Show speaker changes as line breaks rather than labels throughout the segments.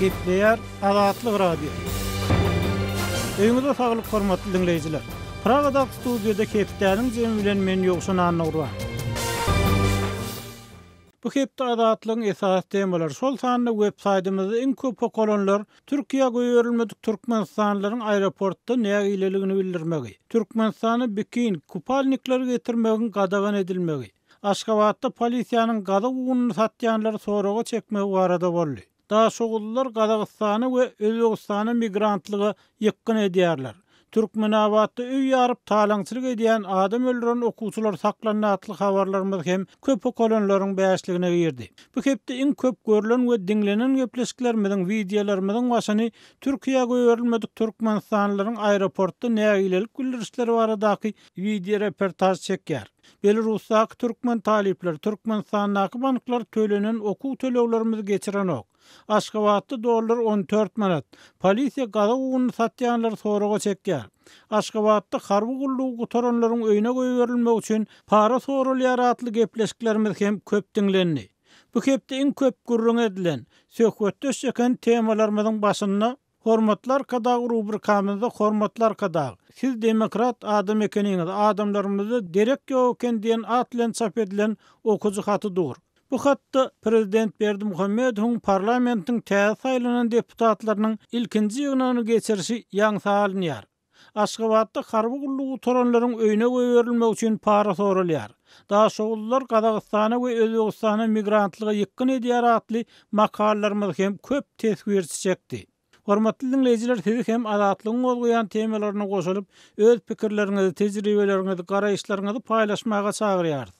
Gepleýär Azatlyk Radiosy. Öýüňize saglyk hormatly diňleýjiler. Pragadaky studiýada hepdäniň jemi bilen men Ýowşan Annagurban. Bu hepde Azatlygyň esasy temalary, şol sanda web saýtymyzda iň köp okalanlar Türkiýä goýberilmedik türkmenistanlylaryň aeroportda nägileligini bildirmegi, Türkmenistana bikin, kupalnikleri getirmegiň gadagan edilmegi, Aşgabatda polisiýanyň gazak ununy satýanlary soraga çekmegi barada boldy. Daşoguzlylar Gazagystana we Özbegistana migrantlyga ýykgyn edýärler. Türkmenabatda öý ýaryp talaňçylyk edýän adam öldüren okuwçylar saklandy atly habarlarymyz hem köp okalanlaryň bäşligine girdi. Bu hepde iň köp görlen we diňlenen gepleşiklerimiziň, wideolarymyzyň başyny Türkiýä goýberilmedik türkmenistanlylaryň aeroportda nägilelik bildirişleri baradaky wideoreportaž çekýär. Belarusdaky türkmen talyplary Türkmenistandaky banklar tölenen okuw töleglerimizi geçirenok. Aşgabatda dollar 14 manat. Polisiýa gazak ununy satýanlary soraga çekýär. Aşgabatda harby gullugy gutaranlaryň öýüne goýberilmegi üçin para soralýar atly gepleşiklerimiz hem köp diňlendi. Bu hepde iň köp gürrüň edilen, söhbetdeş çeken temalarymyzyň başynda Hormatly Arkadag rubrikamyzda Hormatly Arkadag, Siz demokrat adam ekeniňiz, adamlarymyzda derek ýok eken diýen at bilen çap edilen okyjy haty dur. Bu hatda prezident Berdimuhamedowyň parlamentiň täze saýlanan deputatlarynyň ilkinji ýygnagyny geçirişi ýaňsa alynýar. Aşgabatda harby gullugy gutaranlaryň öýüne goýberilmegi üçin para soralýar. Daşoguzlylar Gazagystana we Özbegistana migrantlyga ýykgyn edýär atly makalalarymyz hem köp teswirçi çekdi. Hormatly diňleýjiler sizi hem Azatlygyň gozgaýan temalaryna goşulyp, öz pikirleriňizi, tejribeleriňizi, garaýyşlaryňyzy paýlaşmaga çagyrýarys.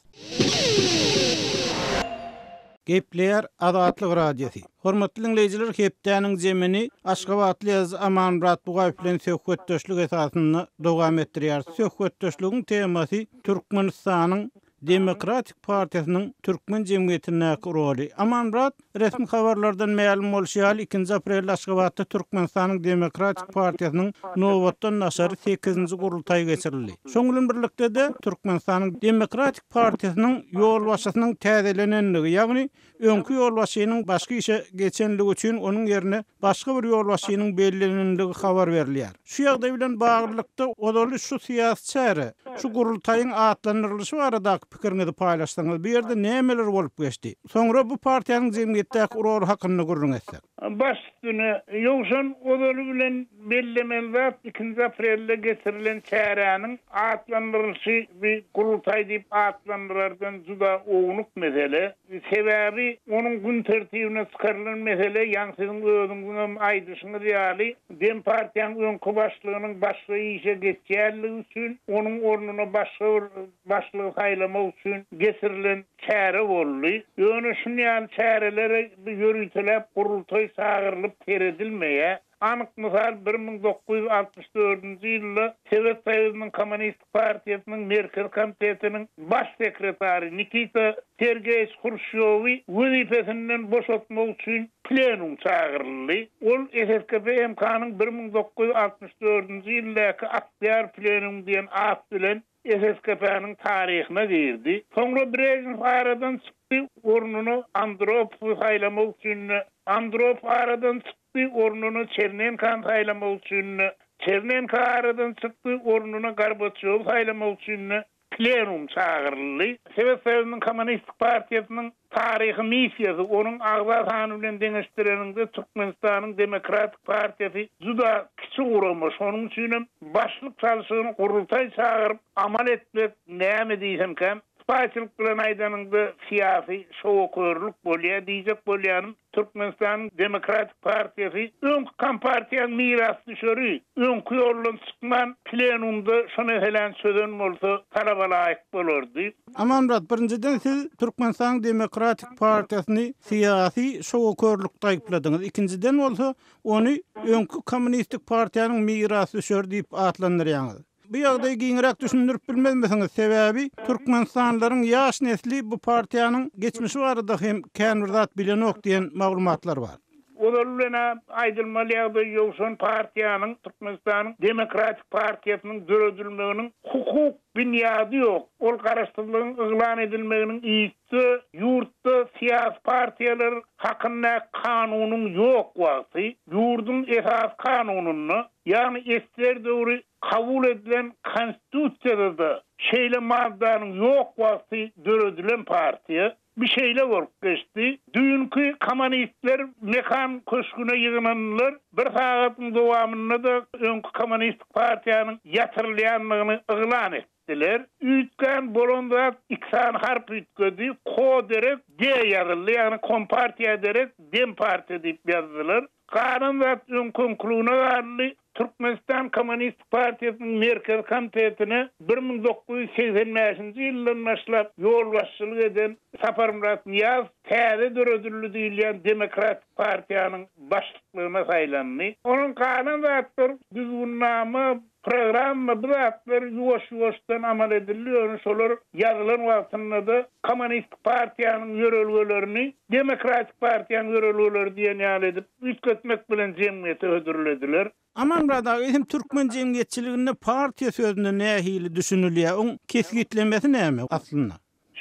Gepleýär Azatlyk Radiosy. Hormatly diňleýjiler hepdäniň jemini aşgabatly ýazyjy Amanmyrat Bugaýew bilen söhbetdeşlik esasynda dowam etdirýäris. Söhbetdeşligiň temasy Türkmenistanyň Demokratik partiýasynyň türkmen jemgyýetindäki roly. Amanmyrat, resmi habarlardan mälim bolşy ýaly, ikinji aprelde Aşgabatda Türkmenistanyň Demokratik partiýasynyň nobatdan daşary sekizinji gurultaýy geçirildi. Şonuň bilen birlikde-de, Türkmenistanyň Demokratik partiýasynyň ýolbaşçysynyň täzelenendigi, ýagny öňki ýolbaşçynyň başga işe geçenligi üçin onuň ýerine başga bir ýolbaşçynyň bellenendigi habar berilýär. Şu ýagdaý bilen baglylykda, ozaly şu syýasy çäre, şu gurultaýyň atlandyrylyşy baradaky pikiriňizi paýlaşsaňyz, bu ýerde nämeler bolup geçdi? Soňra bu partiýanyň jemgyýetdäki roly hakynda gürrüň etsek.
Baş üstüne, Ýowşan ozaly bilen Bellemeli zat, ikinji aprelde geçirilen çäräniň atlandyrylyşy bi gurultaý diýip atlandyrardan juda ownuk mesele. Sebäbi onuň gün tertibine çykarylan mesele, ýaňy siziň özüňiziňem aýdyşyňyz ýaly, Dempartiýanyň öňki başlygynyň başga işe geçýänligi üçin, onuň ornuna başga bir başlygy saýlamak üçin geçirilen çäre boldy. Ýöne şuny ýaly çärelere ýöriteläp gurultaý çagyrylyp seredilmeýär. Anyk mysal, 1964-nji ýylda Sowet Soýuzynyň Kommunistik partiýasynyň Merkezi Komitetiniň Baş sekretary Nikita Sergeýewiç Hruşýowy wezipesinden boşatmak üçin plenum çagyryldy. Ol SSKP MK-nyň 1964-nji ýyldaky Oktýabr plenumy diýen at bilen SSKP-niň taryhyna girdi. Soňra Brežnew aradan çykdy, ornuna Andropowy saýlamak üçin-de, Andropow aradan çykdy, ornuna Çernenkany saýlamak üçin-de, Çernenko aradan çykdy, ornuna Gorbaçýowy saýlamak üçin-de plenum çagyryldy. Sowet Soýuzynyň Kommunistik partiýasynyň Taryhy missiýasy, onuň agza sany bilen deňeşdireniňde Türkmenistanyň Demokratik partiýasy juda kiçi gurama, şonuň üçinem başlyk çalşygyny gurultaý çagyryp amal etmek näme diýsemkäm, sypaýyçylyk bilen aýdanyňda syýasy şowakörlük bolýar diýjek bolýanym, Türkmenistanyň Demokratik partiýasy öňki kompartiýanyň mirasdüşeri, öňki ýoldan çykman plenumda şo meseläni çözen bolsa talaba laýyk bolardy.
Amanmyrat, birinjiden siz Türkmenistanyň Demokratik partiýasyny syýasy şowakörlükde aýypladyňyz, ikinjiden bolsa ony öňki kommunistik partiýanyň mirasdüşeri diýip atlandyrýaňyz. Bu ýagdaýy giňräk düşündirip bilmezmisiňiz? Sebäbi türkmenistanlylaryň ýaş nesli bu partiýanyň geçmişi barada hem kän bir zat bilenok diýen maglumatlar bar.
Ozaly bilen-ä aýdylmaly ýagdaý Ýowşan partiýanyň, Türkmenistanyň Demokratik partiýasynyň döredilmeginiň hukuk binýady ýok. Ol garaşsyzlygyň yglan edilmeginiň yzysy ýurtda syýasy partiýalar hakyndaky kanunyň ýok wagty, ýurduň esasy kanunynda, ýagny ssr döwri kabul edilen Konstitusiýada-da şeýle maddanyň ýok wagty döredilen partiýa. Bu şeýle bolup geçdi. Düýnki kommunistler Mekan köşgüne ýygnandylar. Bir sagatyň dowamynda-da öňki kommunistik partiýanyň ýatyrylýandygyny yglan etdiler. Üýtgän bolan zat iki sany harp üýtgedi. Ko derek D ýazyldy, ýagny Kompartiýa derek Dempartiýa diýip ýazdylar. Galan zat öňki-öňküligine galdy. Türkmenistan Kommunistik partiýasynyň Merkezi Komitetine 1985-nji ýyldan başlap ýolbaşçylyk eden Saparmyrat Nyýazow täze döredildi diýilýän Demokratik partiýanyň başlyklygyna saýlandy. Onuň galan zatlar düzgünnama, Programma bu zatlar ýuwaş-ýuwaşdan amal edildi, ýöne şolar ýazylan wagtynda-da Kommunistik partiýanyň ýörelgelerini Demokratik partiýanyň ýörelgeleri diýen ýaly edip üýtgetmek bilen jemgyýete hödürlediler.
Amanmyrat aga, eýsem türkmen jemgyýetçiliginde partiýa sözüne nähili düşünilýär, oň kesgitlemesi näme aslynda?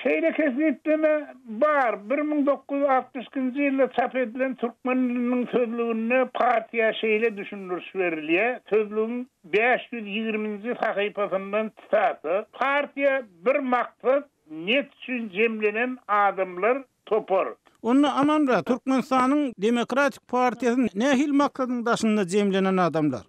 Şeýle kesgitleme bar, 1962-nji ýylda çap edilen Türkmen diliniň sözlüginde partiýa şeýle düşündiriş berilýär, sözlügiň 520-nji sahypasyndan sitata, Partiýa bir maksat, net üçin jemlenen adamlar, topar.
Onda Amanmyrat, Türkmenistanyň Demokratik partiýasy nähili maksadyň daşynda jemlenen adamlar?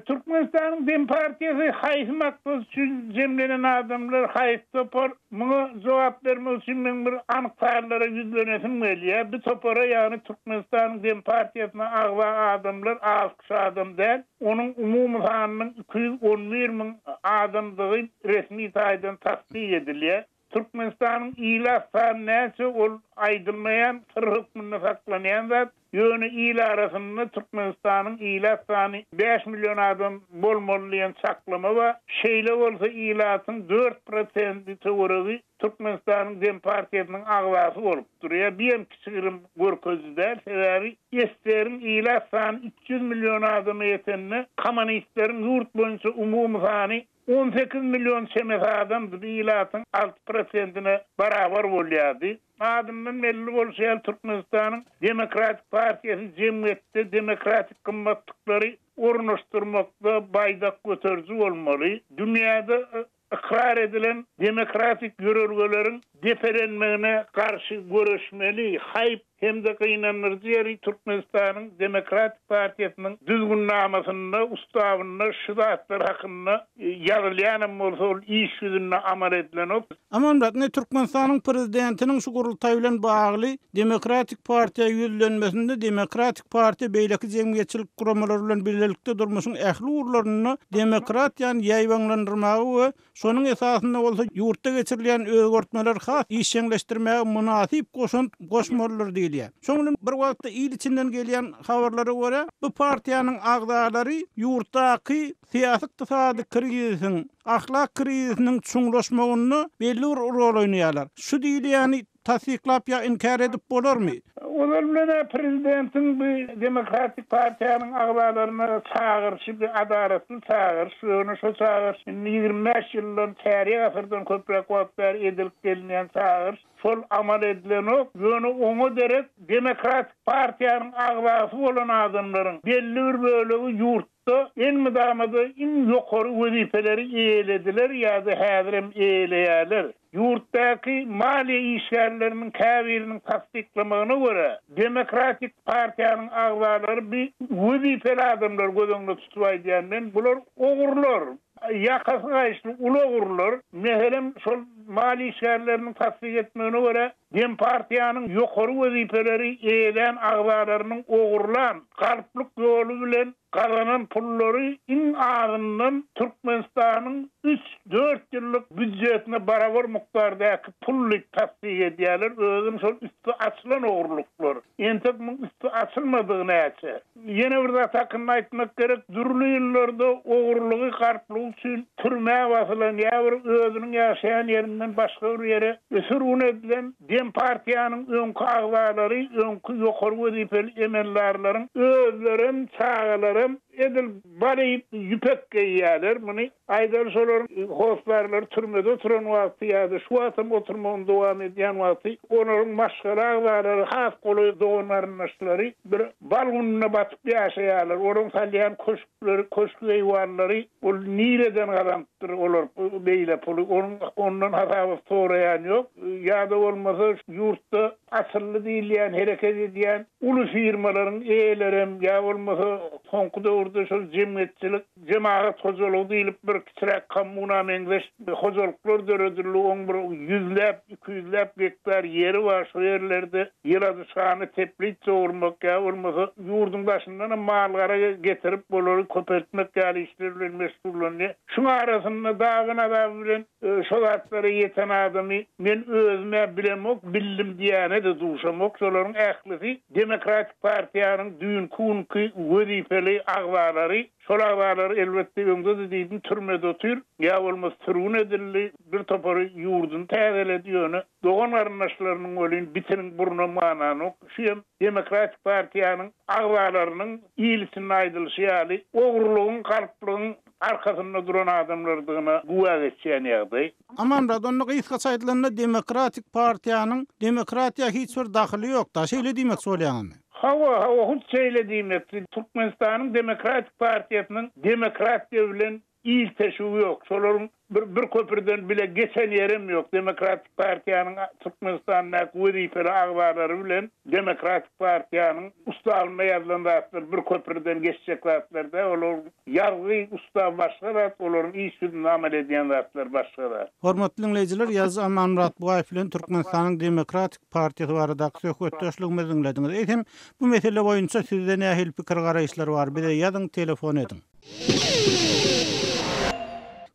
Türkmenistanyň Dempartiýasy haýsy maksat üçin jemlenen adamlar, haýsy topar? Muňa jogap bermek üçin meň bir anyk sanlara ýüzlenesim gelýär. Bu topara, ýagny Türkmenistanyň Dempartiýasyna agza adamlar az-küş adam däl. Onuň umumy sanynyň 211 müň adamdygy resmi taýdan tassyk edilýär. Türkmenistanyň ilat sany näçe ol aýdylmaýan syr hökmünde saklanýan zat, ýöne il arasynda Türkmenistanyň ilat sany 5 million adam bolmaly diýen çaklama bar. Şeýle bolsa ilatyň 4 prosenti töweregi Türkmenistanyň Dempartiýasynyň agzasy bolup durýar. Bi hem kiçi-girim görkeziji däl, sebäbi SSR-iň ilat sany 300 million adama ýetende kommunistleriň ýurt boýunça umumy sany 18 million çemesi adam bu ilatyň 6 prosentine barabar bolýardy. Adyndan belli bolşy ýaly, Türkmenistanyň Demokratik partiýasy jemgyýetde demokratik gymmatlyklary ornaşdyrmakda baýdak göteriji bolmaly. Dünýäde ykrar edilen demokratik ýörelgeleriň depelenmegine garşy göreşmeli. Haýp hem-de gynandyryjy ýeri Türkmenistanyň Demokratik partiýasynyň düzgünnamasynda, ustawynda şu zatlar hakynda ýazylýanam bolsa ol iş ýüzünde amal edilenok.
Amanmyrat, indi Türkmenistanyň Prezidentiniň şu gurultaý bilen bagly Demokratik partiýa ýüzlenmesinde Demokratik partiýa beýleki jemgyýetçilik guramalary bilen bilelikde durmuşyň ähli ugurlarynda demokratiýany ýaýbaňlandyrmaga we Şonuň esasynda bolsa ýurtda geçirilýän özgertmeleri has işjeňleşdirmäge mynasyp goşant goşmalydyr diýilýär. Şonuň bilen bir wagtda il içinden gelýän habarlara görä, bu partiýanyň agzalary ýurtdaky syýasy-ykdysady krizisiň, ahlak krizisiniň çuňlaşmagynda belli bir rol oýnaýarlar. Şu diýilýäni Tassyklap ýa inkär edip bolarmy?
Ozal bilen-ä prezidentiň bu Demokratik partiýanyň agzalaryna çagyryşy bir adalatly çagyryş, ýöne şo çagyryş indi 25 ýyldan, çärýek asyrdan köpräk wagt bäri edilip gelinýän çagyryş, şol amal edilenok, ýöne oňa derek Demokratik partiýanyň agzasy bolan adamlaryň belli bir bölegi ýurtda elmydama-da iň ýokary wezipeleri eýelediler ýa-da häzirem eýeleýärler. Ýurtdaky maliýe işgärleriniň käbiriniň tassyklamagyna görä, Demokratik partiýanyň agzalary bi wezipeli adamlary göz öňünde tutup aýdýan men, bular ogrular, ýakasy gaýyşly uly ogrular. Meselem, şol maliýe işgärleriniň tassyk etmegine görä, Dempartiýanyň ýokary wezipeleri eýelän agzalarynyň ogurlan, galplyk ýoly bilen gazanan pullary iň azyndan Türkmenistanyň üç-dört ýyllyk býudjetine barabar mukdardaky pul diýip tassyk edýärler, özem şol üsti açylan ogurlyklar. Entek muň üsti açylmadygy näçe? Ýene bir zat hakynda aýtmak gerek, dürli ýyllarda ogurlygy, galplygy üçin türmä basylan ýa bir özüniň ýaşaýan ýerinden başga bir ýere sürgün edilen. Dempartiýanyň öňki agzalary, öňki ýokary wezipeli emeldarlaryň özlerem, çagalaram edil bal iýip ýüpek geýýärler. Muny aýdaly şolaryň hossarlary türmede oturan wagty ýa-da şu wagtam oturmagyny dowam edýän wagty olaryň maşgala agzalary, has golaý dogan-garyndaşlary bir bal gününe batyp ýaşaýarlar. Olaryň salýan köşk Köşkleri, köşk-eýwanlary ol nireden gazanypdyr olar beýle puly, onuň ondan hasabat soraýan ýok. Ýa-da bolmasa ýurtda asylly diýilýän, hereket edýän uly firmalaryň eýelerem, ýa bolmasa soňky döwürde şol jemgyýetçilik, jemagat hojalygy diýlip bir kiçiräk kommuna meňzeş hojalyklar döredildi, oň bir ýüzläp, 200-läp gektar ýeri bar, şo ýerlerde ýyladyşhana, teplitsa gurmak ýa bolmasa ýurduň daşyndanam mal-gara getirip, olary köpeltmek ýaly işler bilen meşgullanýar. Şuň arasynda dagy-nazaby bilen şo zatlara ýeten adamy men özüm-ä bilemok, bildim diýäne-de duşamok. Şolaryň ählisi Demokratik partiýanyň düýnki günki wezipeli agzalary. Şol agzalar elbetde öňde-de diýdim türmede otyr, ýa bolmasa sürgün edildi, bir topary ýurduny täzeledi ýöne dogan garyndaşlarynyň welin bitiniň burnam gananok. Şu hem Demokratik partiýanyň agzalarynyň il içinde aýdylyşy ýaly ogrulygyň, galplygyň arkasynda duran adamlardygyna güwä geçýän ýagdaý.
Amanmyrat, onda gysgaça aýdylanda Demokratik partiýanyň demokratiýa hiç bir dahyly ýok-da, şeýle diýmekçi bolýaňyzmy?
Hawa, hawa, hut şeýle diýmekçi. Türkmenistanyň Demokratik partiýasynyň demokratiýa bilen ilteşigi ýok. Şolaryň bir bir köprüden bile geçen ýerem ýok. Demokratik partiýanyň Türkmenistandaky wezipeli agzalary bilen Demokratik partiýanyň ustawynda ýazylan zatlar bir köprüden geçjek zatlar däl. Olar Ýazgy, ustaw başga zat, olaryň iş ýüzünde amal edýän zatlary başga zat.
Hormatly diňleýjiler, ýazyjy Amanmyrat Bugaýew bilen Türkmenistanyň Demokratik partiýasy baradaky söhbetdeşligimizi diňlediňiz. Eýsem, bu mesele boýunça sizde nähili pikir-garaýyşlar bar? Bize ýazyň, telefon ediň.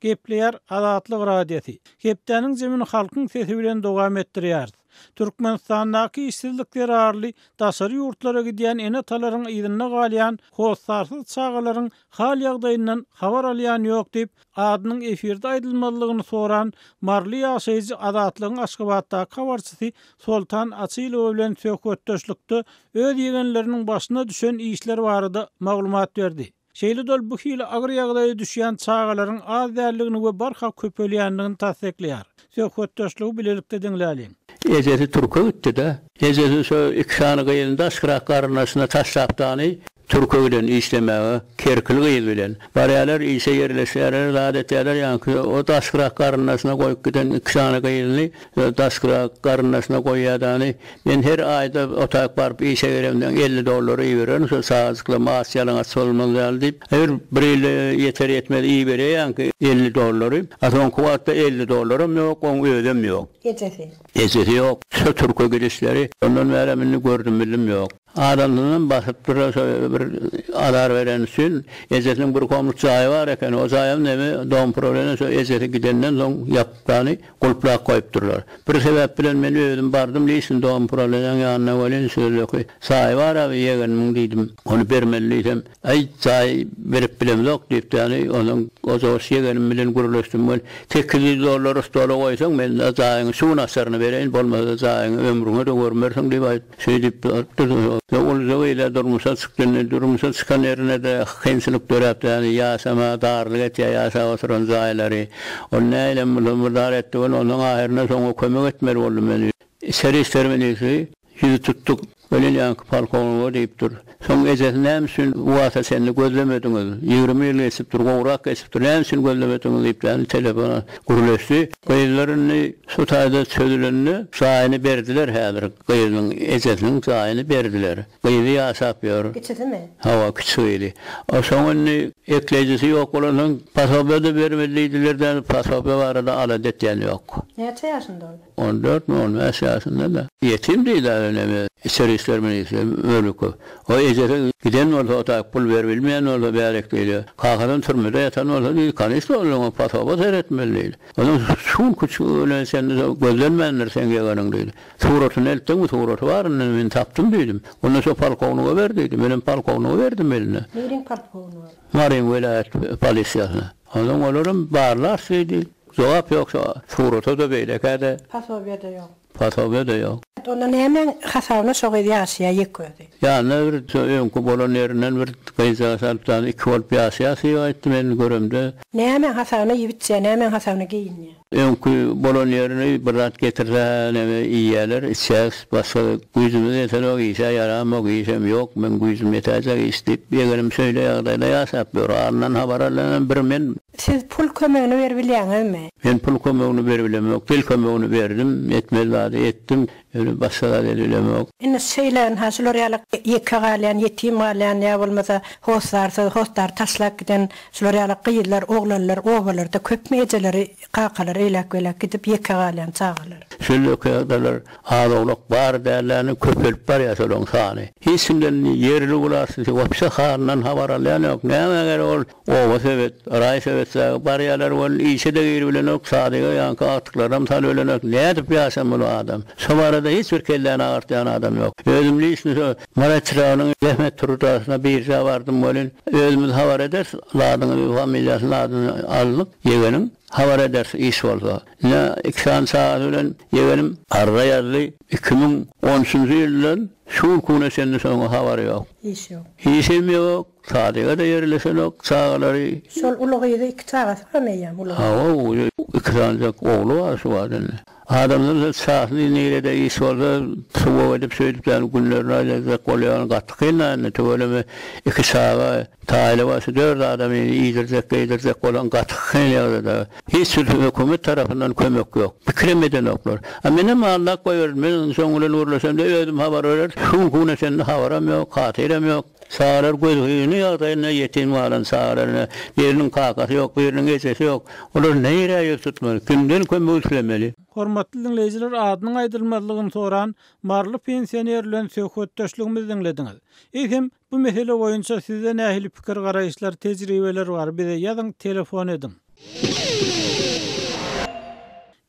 Gepleýär Azatlyk Radiosy. Hepdäniň jemini Halkyň sesi bilen dowam etdirýäris. Türkmenistandaky işsizlik zerarly daşary ýurtlara gidýän ene-atalaryň yzynda galýan hossarsyz çagalaryň hal-ýagdaýyndan habar alýan ýok diýip, adynyň efirde aýdylmazlygyny soran maryly ýaşaýjy Azatlygyň Aşgabatdaky habarçysy Soltan Açylowa bilen söhbetdeşlikde öz ýegenleriniň başyna düşen işler barada maglumat berdi. Şeýle-de ol bu hili agyr ýagdaýa düşýän çagalaryň az däldigini we barha köpelýändigini tassyklaýar. Söhbetdeşligi bilelikde diňläliň.
Ejesi türke gitdi-de. Ejesi şo iki sany gyzyny daşkyrak garyndaşyna taşlapdany türke giden işlemäge, kerkili gyz bilen. Barýarlar, işe ýerleşýärler, zat etýärler, ýaňky o daşkyrak garyndaşyna goýup giden iki sany gyzyny daşkyrak garyndaşyna goýýardany. Men her aýda otak baryp işe gelemden 50 dollar ibererin şo çagajyklarym aç ýalaňaç bolmaz ýaly diýip. Her bir ýylda ýeter ýetmez iberýänki 50 dollary. A soňky wagtda 50 dollaram ýok, oň özem ýok.
Ejesi.
Ejesi ýok. Şo türke gidişleri. Ondan bärem indi gördüm bildim ýok. Adamsynam basypdyrlar şo bir azar bereni üçin. Ejesiniň bir komnat jaýy bar eken. O jaýam neme dom prawleniýa şo ejesi gidenden soň ýapypdany. Gulplap goýupdyrlar. Bir sebäp bilen men özüm bardym liçni dom prawleniýaň ýanyna welin şöyleki jaýy bar-a bi ýegenimiň diýdim. Ony bermeli diýsem, Aý, jaý berip bilemzok diýipdi. Ýagny onsoň ojagyş ýegenim bilen gürleşdim welin, 800 dollary stola goýsaň, men jaýyňy şu gün açaryny bereýin, bolmasa jaýyňy ömrüňe-de görmersiň diýip aýt. Şeýdip barypdyr. Uluja gyz-a durmuşa çykdy. Indi durmuşa çykan ýerinde-de kynçylyk döräpdir. Ýagny ýaşama darlyk etýär ýaşap oturan jaýlary. Ol nähilem bolsa mydar etdi welin, onsoň ahyrynda şoňa kömek etmeli boldum men. Içeri işler ministri ýüzi tutduk welin ýaňky polkowniga diýipdir. Soň ejesi näme üçin bu wagta çenli gözlemediňiz? 20 ýyl geçipdir, gowrak geçipdir, näme üçin gözlemediňiz diýip ýagny telefona gürleşdi. Gyzlar indi şu taýda çözülende jaýyny berdiler häzir gyzynyň ejesiniň jaýyny berdiler. Gyzy ýaşap ýör.
Kiçisimi?
Hawa kiçi gyzy. Soň indi ekleýjisi ýok bolansoň posobiýa-da bermeli diýdiler-de posobiýa barada alada etýän ýok.
Näçe ýaşynda ol?
On dörtmi, on bäş ýaşynda-da. Ýetim diýdi-ä neme, içeri işler ministri Mölükow. O ejesi giden bolsa, o taýyk pul beribilmeýän bolsa bärik diýdi. Kakasam türmede ýatan bolsa diýdi, kanyşna ol oňa posoba seretmeli diýdi. Onuň şu günki güne çenli gözlenmändir seň ýegeniň diýdi. Suratyny eltdiňmi, suraty bar indi, men tapdym diýdim. Onda şo polkowniga ber diýdi. Menem polkowniga berdim eline.
Niriň polkownigi?
Maryň welaýat polisiýasyna. Onsoň olaram barlarys diýdi. Jogap ýok şo surata-da beýlekä-de.
Posobiýa-da ýok.
Posobiýa-da ýok.
Onda nämäň hasabyna şo gyz ýaşaýa ýek özi?
Ýanyna bir şo öňki bolan ýerinden bir gyzjagaz alyp dany iki bolup ýaşaýas diýip aýtdy men göremde.
Nämäň hasabyna iýip içýä nämäň hasabyna geýinýä?
Öňki bolan ýerini bir zat getirse neme iýýäler içýäs başga güýjümiz ýetenok işe ýaramok işem ýok meň güýjüm ýetäýjek iş diýip ýegenim şeýle ýagdaýda ýaşap ýör alyndan habar alýanam bir men.
Siz pul kömegini beribilýäňizmi?
Men pul kömegini beribilemok. Dil kömegini berdim, etmeli zady etdim. Ýöne başga zat edibilemok.
Indi şeýle ynha şular ýaly ýeke galýan, ýetim galýan ýa bolmasa hossarsyz, hossary taşlap giden şular ýaly gyzlar, oglanlar obalarda köpmi ejeleri, kakalary eýläk-beýläk gidip ýeke galýan çagalar?
Şeýle ýagdaýlar az-owlak bar dälläni köpelip barýar şolaryň sany. Hiç kimden ýerli wlasty wapşe halyndan habar alýan ýok. Nämä gerek ol Oba sebet, raý sebetdägi barýalar welin işe-de giribilenok, sadyga ýaňky agtyklaram salybilenok. Nädip ýaşamaly adam? Şo barada hiç bir kelläni agyrtýan adam ýok. Özüm liçni şo Mary etrabynyň zähmet trudasyna birža bardym welin, özümiz habar ederis, zadyňyzy, familiýasyny, adyny aldyk, ýegeniň, habar ederis iş bolsa. Ine, iki sany çagasy bilen ýegenim arza ýazdy, 2013-nji ýyldan şu günki güne çenli şonuň habary ýok.
Iş ýok.
Işem ýok. Sadyga-da ýerleşenok çagalary.
Şol uly gyzy iki çagasy barmy eýýäm uly gyzy?
Hawa, iki sanyjak ogly bar şu wagt indi. Adamlar çasyny nirede iş bolsa suwag edip şeýdip ýaly günlerini aýlajak bolýar gaty kyn-a indi tüweleme iki çaga taýly başy dört adamy iýdirjek geýdirjek bolan gaty kyn ýagdaýda. Hiç bir hökümet tarapyndan kömek ýok. Pikirem edenoklar. A menem aldap goýberdim. Men şoň bilen gürleşemde özüm habar bereris. Şu günki güne çenli habaram ýok, hatyrem ýok. Çagalar gözgyny ýagdaýynda ýetim galan çagalar ine, biriniň kakasy ýok, biriniň ejesi ýok. Olar nirä ýüz tutmaly, kimden kömek islemeli?
Hormatly diňleýjiler adynyň aýdylmazlygyny soran maryly pensioner bilen söhbetdeşligimizi diňlediňiz. Eýsem, bu mesele boýunça sizde nähili pikir-garaýyşlar, tejribeler bar, bize ýazyň, telefon ediň.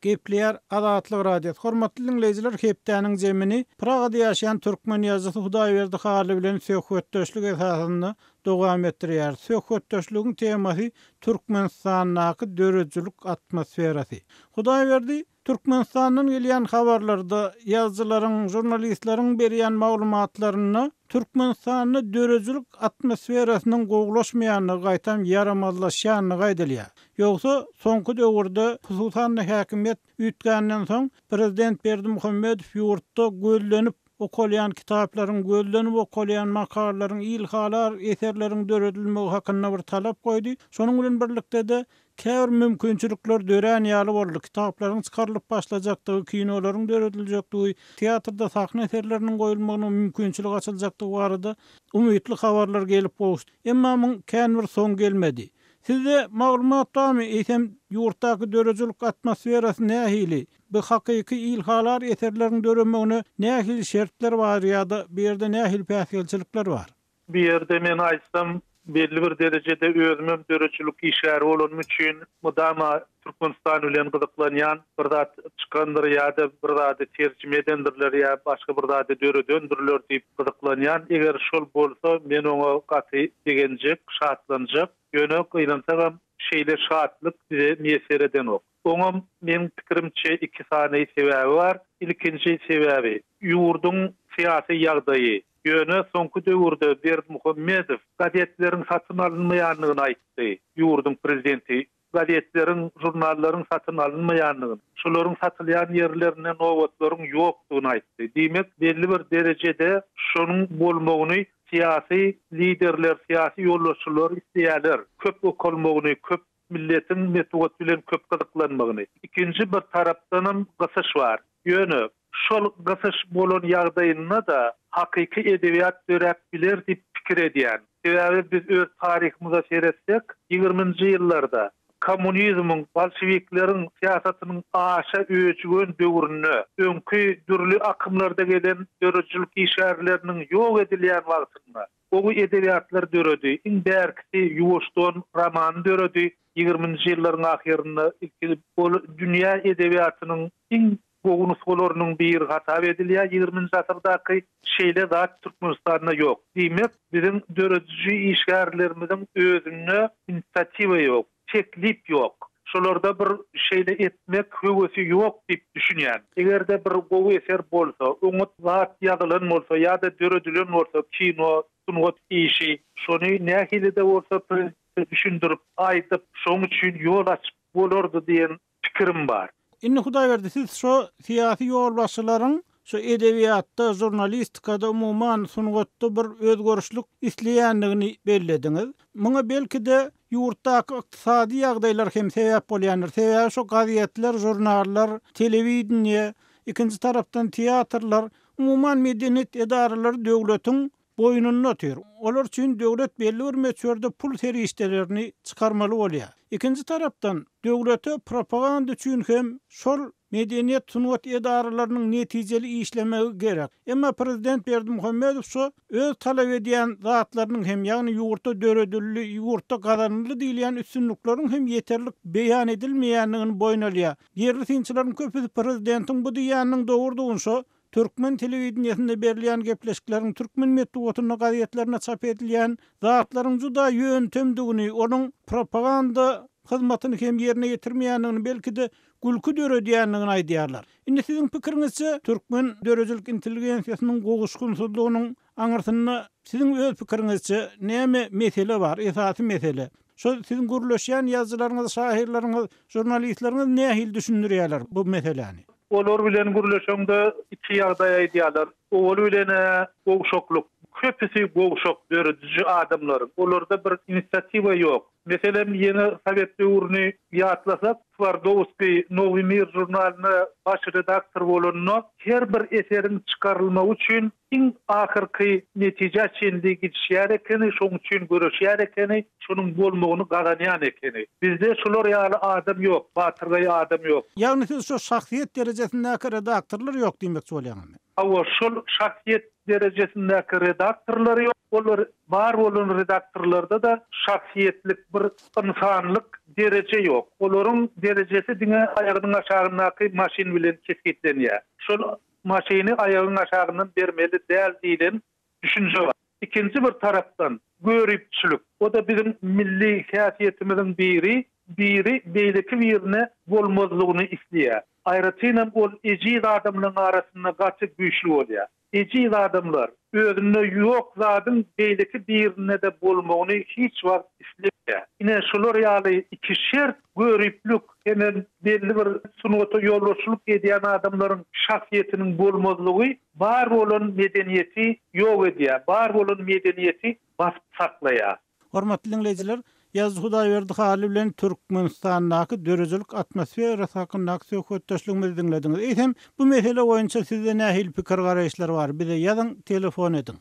Gepleýär Azatlyk Radiosy. Hormatly diňleýjiler hepdäniň jemini Pragada ýaşaýan türkmen ýazyjysy Hudaýberdi Hally bilen söhbetdeşlik esasynda dowam etdirýäris. Söhbetdeşligiň temasy Türkmenistandaky döredijilik atmosferasy. Hudaýberdi, Türkmenistandan gelýän habarlarda, ýazyjylaryň, žurnalistleriň berýän maglumatlarynda Türkmenistanda döredijilik atmosferasynyň gowulaşmaýandygy, gaýtam ýaramazlaşýandygy aýdylýar. Ýogsa, soňky döwürde, hususan-da häkimiýet üýtgänden soň, prezident Berdimuhamedow ýurtda gözlenip okalýan kitaplaryň, gözlenip okalýan makalalaryň, ilhalar eserleriň döredilmegi hakynda bir talap goýdy. Şonuň bilen birlikde-de, käbir mümkinçilikler dörän ýaly boldy, kitaplaryň çykarylyp başlajakdygy, kinolaryň dörediljekdigi, teatrda sahna eserleriniň goýulmagyna mümkinçilik açyljakdygy barada umytly habarlar gelip gowuşdy. Emma muň kän bir soňy gelmedi. Sizde maglumat barmy, eýsem, ýurtdaky döredijilik atmosferasy nähili? Bu hakyky ilhalar eserleriň döremegine nähili şertler bar ýa-da bu ýerde nähili päsgelçilikler bar?
Bu ýerde men aýtsam, belli bir derejede özümem döredijilik işgäri bolanym üçin mydama Türkmenistan bilen gyzyklanýan, bir zat çykandyr ýa-da bir zady terjime edendirler ýa başga bir zady döredendirler diýip gyzyklanýan. Eger şol bolsa, men oňa gaty begenjek, şatlanjak. Ýöne gynansagam, şeýle şatlyk bize miýesser edenok. Oňam, meň pikirimçe, iki sany sebäbi bar. Ilkinji sebäbi, ýurduň syýasy ýagdaýy. Ýöne soňky döwürde Berdimuhamedow gazetleriň satyn alynmaýandygyny aýtdy. Ýurduň prezidenti gazetleriň, žurnallaryň satyn alynmaýandygyny, şolaryň satylýan ýerlerinde nobatlaryň ýokdugyny aýtdy. Diýmek, belli bir derejede şonuň bolmagyny syýasy liderler, syýasy ýolbaşçylar isleýärler. Köp okalmagyny, köp milletiň metbugat bilen köp gyzyklanmagyny. Ikinji bir tarapdanam gysyş bar. Ýöne şol gysyş bolan ýagdaýynda-da hakyky edebiýat döräp biler diýip pikir edýän. Sebäbi biz öz taryhymyza seretsek, ýigriminji ýyllarda kommunizmiň, bolşewikleriň syýasatynyň aşa öjügen döwründe, öňki dürli akymlarda gelen döredijilik işgärleriniň ýok edilýän wagtynda, Gowy edebiýatlar döredi. Iň bärkisi Ýuwaş don romany döredi. Ýigriminji ýyllaryň ahyrynda ilki ol dünýä edebiýatynyň iň gowy nusgalarynyň biri hasap edilýär. Ýigriminji asyrdaky şeýle zat Türkmenistanda ýok. Diýmek, biziň dörediji işgärlerimiziň özünde inisiatiwa ýok, teklip ýok. Şolarda bir şeýle etmek höwesi ýok diýip düşünýän. Eger-de bir gowy eser bolsa, oňat zat ýazylan bolsa ýa-da döredilen bolsa kino, sungat işi, şony nähili-de bolsa prezidente düşündirip, aýdyp, şoň üçin ýol açyp bolardy diýen pikirim bar.
Indi Hudaýberdi siz şo syýasy ýolbaşçylaryň şo edebiýatda, žurnalistikada umuman sungatda bir özgerişlik isleýändigini bellediňiz. Muňa belki-de ýurtdaky ykdysady ýagdaýlar hem sebäp bolýandyr. Sebäbi şo gazetler, žurnallar, telewideniýe, ikinji tarapdan teatrlar, umuman medeniýet edaralary döwletiň boýnunda otyr. Olar üçin döwlet belli bir möçberde pul serişdelerini çykarmaly bolýar. Ikinji tarapdan, döwlete propaganda üçin hem şol medeniýet, sungat edaralarynyň netijeli işlemegi gerek. Emma prezident Berdimuhamedow şu öz talap edýän zatlarynyň hem, ýagny ýurtda döredildi, ýurtda gazanyldy diýilýän üstünlikleriň hem ýeterlik beýan edilmeýändigini boýun alýar. Ýerli synçylaryň köpüsi prezidentiň bu diýýäniniň dogrudygyny şo Türkmen telewideniýesinde berilýän gepleşikleriň, türkmen metbugatynda, gazetlerinde çap edilýän zatlaryň juda ýöntemdigini, onuň propaganda hyzmatyny hem ýerine ýetirmeýändigini, belki-de, gülki döredýändigini aýdýarlar. Indi siziň pikiriňizçe, türkmen döredijilik intelligensiýasynyň gowuşgynsyzlygynyň aňyrsynda siziň öz pikiriňizçe näme mesele bar, esasy mesele? Şo siziň gürleşýän ýazyjylaryňyz, şahyrlaryňyz, žurnalistleriňiz nähili düşündirýärler bu meseläni?
Olar bilen gürleşeňde iki ýagdaý aýdýarlar. Owaly bilen-ä gowşaklyk. Köpüsi gowşak dörediji adamlaryň. Olarda bir inisiatiwa ýok. Meselem, ýene sowet döwrüni ýatlasak, Twardowskiý Nowy mir žurnalynda baş redaktor bolanda her bir eseriň çykarylmagy üçin Iň ahyrky netijä çenli gidişýär ekeni, şoň üçin göreşýär ekeni, şonuň bolmagyny gazanýan ekeni. Bizde şular ýaly adam ýok, batyrgaý adam ýok.
Ýagny siz şo şahsyýet derejesindäki redaktorlar ýok diýmekçi bolýaňyzmy?
Hawa, şol şahsyýet derejesindäki redaktorlar ýok. Olar bar bolan redaktorlarda-da şahsyýetlik bir ynsanlyk dereje ýok. Olaryň derejesi diňe aýagynyň aşagyndaky maşyn bilen kesgitlenýär. Şol Maşyny aýagyň aşagyndan bermeli däl diýlen düşünje bar. Ikinji bir tarapdan, göripçilik. O-da biziň milli häsiýetimiziň biri, biri beýleki birine bolmazlygyny isleýär. Aýratynam ol ejiz adamlaryň arasynda gaty güýçli bolýar. Ejiz adamlar özünde ýok zadyň beýleki birinde-de bolmagyny hiç wagt islemeýär. Ine, şular ýaly iki şert göriplik hemem belli bir sungata ýolbaşçylyk edýän adamlaryň şahsyýetiniň bolmazlygy bar bolan medeniýeti ýok edýär, bar bolan medeniýeti basyp saklaýar.
Hormatly diňleýjiler, Ýazyjy Hudaýberdi Hally bilen Türkmenistandaky döredijilik atmosferasy hakyndaky söhbetdeşligimizi diňlediňiz. Eýsem, bu mesele boýunça sizde nähili pikir-garaýyşlar bar? Bize ýazyň, telefon ediň.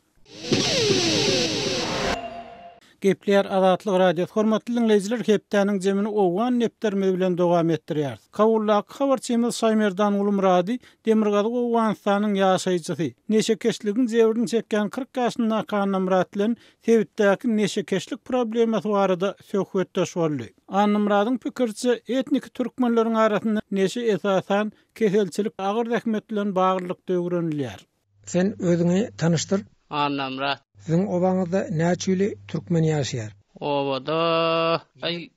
Gepleýär Azatlyk Radiosy. Hormatly diňleýjiler, hepdäniň jemini owgan depderimiz bilen dowam etdirýäris. Kabuldaky habarçymyz Şaýmerdan Gulmyrady Demirgazyk Owganystanyň ýaşaýjysy, neşekeşligiň jebrini çekýän 40 ýaşyndaky Annamyrat bilen sebitdäki neşekeşlik problemasy barada söhbetdeş boldy. Annamyradyň pikiriçe, etniki türkmenleriň arasynda neşe esasan keselçilik, agyr zähmet bilen baglylykda öwrenilýär.
Sen özüňi tanyşdyr.
Annamyrat.
Siziň obaňyzda näçüli türkmen ýaşaýar?
Obada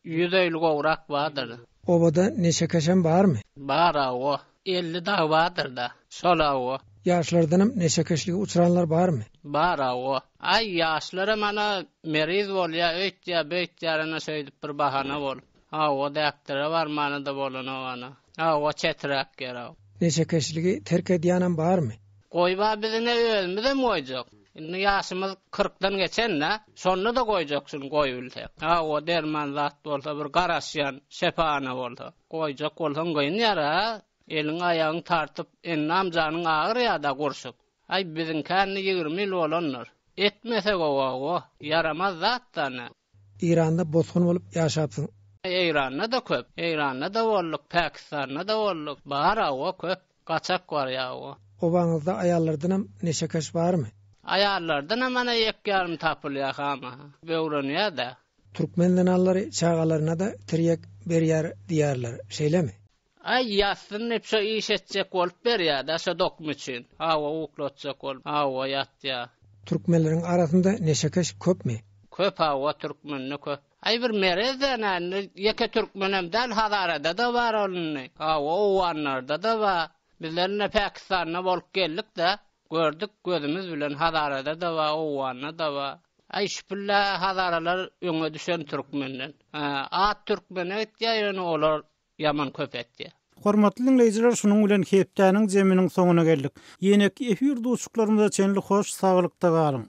150 gowrak bardyr.
Obada neşekeşem barmy?
Bar hawa. 50 dagy bardyr-da. Şol hawa.
Ýaşlardanam neşekeşlige uçranlar barmy?
Bar hawa. Aý, ýaşlaram ana meriz bolýar, öýtýär, beýtýär ana şeýdip bir bahana bolup. Hawa, däkdere barmana-da bolanok ana. Hawa, çeträk ýer haw.
Neşekeşligi terk edýänem barmy?
Goýba biz ine özümizem goýjak. Indi ýaşymyz kyrkdan geçen-dä, şonda-da goýjak şuny goýubilsek. Hawa, derman zat bolsa bir garaşýan şepahana bolsa. Goýjak bolsaň gyn ýara, eliň aýagyň tartyp, endam-janyň agyrýa-da gurşup. Aý biziňkä indi 20 ýyl bolandyr. Etmese gowy-ow, ýaramaz zat-da ine.
Eýranda bosgun bolup ýaşapsyň.
Eýranda-da köp. Eýranda-da bolduk, Pakistanda-da bolduk. Bar hawa köp. Gaçak bar ýa-o.
Obaňyzda aýallardanam neşekeş barmy?
Aýallardanam ana ýek-ýarym tapylýar hama. Öwrenýär-dä.
Türkmen zenanlary çagalaryna-da tirýek berýär diýýärler, şeýlemi?
Aý ýatsyn diýip şo iş etjek bolup berýädä şo dokma üçin. Hawa uklatjak bolup. Hawa ýatýa.
Türkmenleriň arasynda neşekeş köpmi?
Köp hawa türkmende köp. Aý bir merez-dä indi ýeke türkmenem däl Hazarada-da bar ol indi. Hawa owganlarda-da bar. Bizler indi Pakistanda bolup geldik-de, gördük gözümiz bilen Hazarada-da bar, Owganda-da bar. Aý şüpüllä Hazaralar öňe düşen türkmenden. At türkmene gitýär ýöne olar ýaman köp etýär.
Hormatly diňleýjiler şunuň bilen hepdäniň jeminiň soňuna geldik. Ýeneki efir duşuşyklarymyza çenli hoş saglykda galyň.